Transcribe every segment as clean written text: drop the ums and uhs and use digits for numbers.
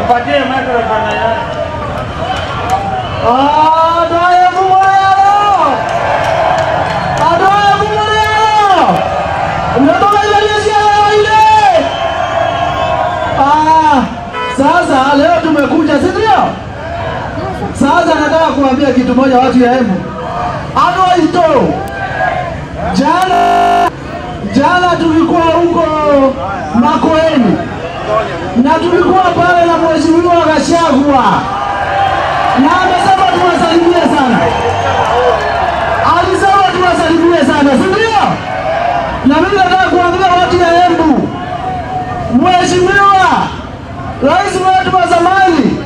Mpatie microphone ya. Adoye Mumorero! Adoye Mumorero! Umetoka ile. Ah, sasa leo tumekuja, si ndio? Sasa nataka kuambia kitu moja watu ya Embu. Adoito. Jana jana tulikuwa huko Makueni na tulikuwa pale na Mheshimiwa Gachagua na amesema tuwasalimie sana. Alisema tuwasalimie sana, si ndio? Na mimi nataka kuambia watu ya Embu, Mheshimiwa Rais wetu wa zamani,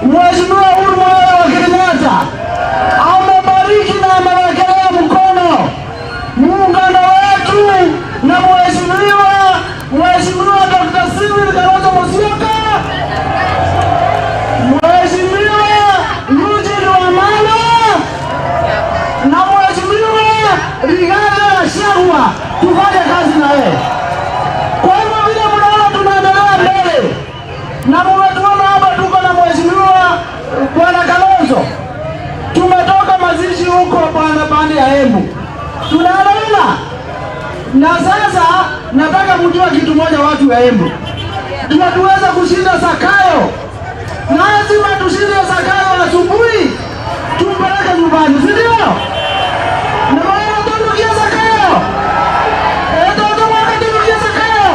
Mheshimiwa Uhuru Muigai wa Kenyatta amebariki na amewekelea mkono muungano wetu na Mheshimiwa Dr. Stephen Kalonzo Musyoka, Mheshimiwa Eugene Wamalwa na Mheshimiwa Rigathi Gachagua, tufanye kazi na yeye. Kwa hivyo vile mnaona tunaendelea mbele na mmetuona hapa tuko na Mheshimiwa Bwana Kalonzo, tumetoka mazishi huko bwana pande ya Embu, tunaelewana. Na sasa nataka mjue kitu moja, watu wa Embu, tunatuweza kushinda Zakayo, lazima tushinde Zakayo asubuhi, tumpeleke nyumbani, si ndio? Na maana tunukia Zakayo, toto mwaka tunukia Zakayo.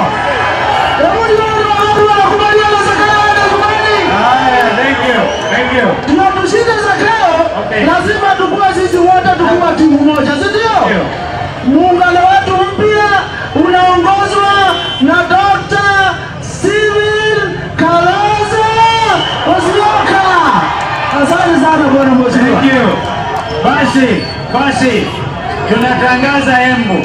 Hebu nione wangapi wanakubaliana Zakayo aende nyumbani. Haya, thank you. Thank you. Tunaposhinde Zakayo, lazima tukue sisi wote tukiwa timu moja, si ndio? Ndio. Muungano wetu mpya unaongozwa na Dr. Stephen Kalonzo Musyoka. Asante sana bwana mheshimiwa. Thank you. Basi, basi tunatangaza Embu.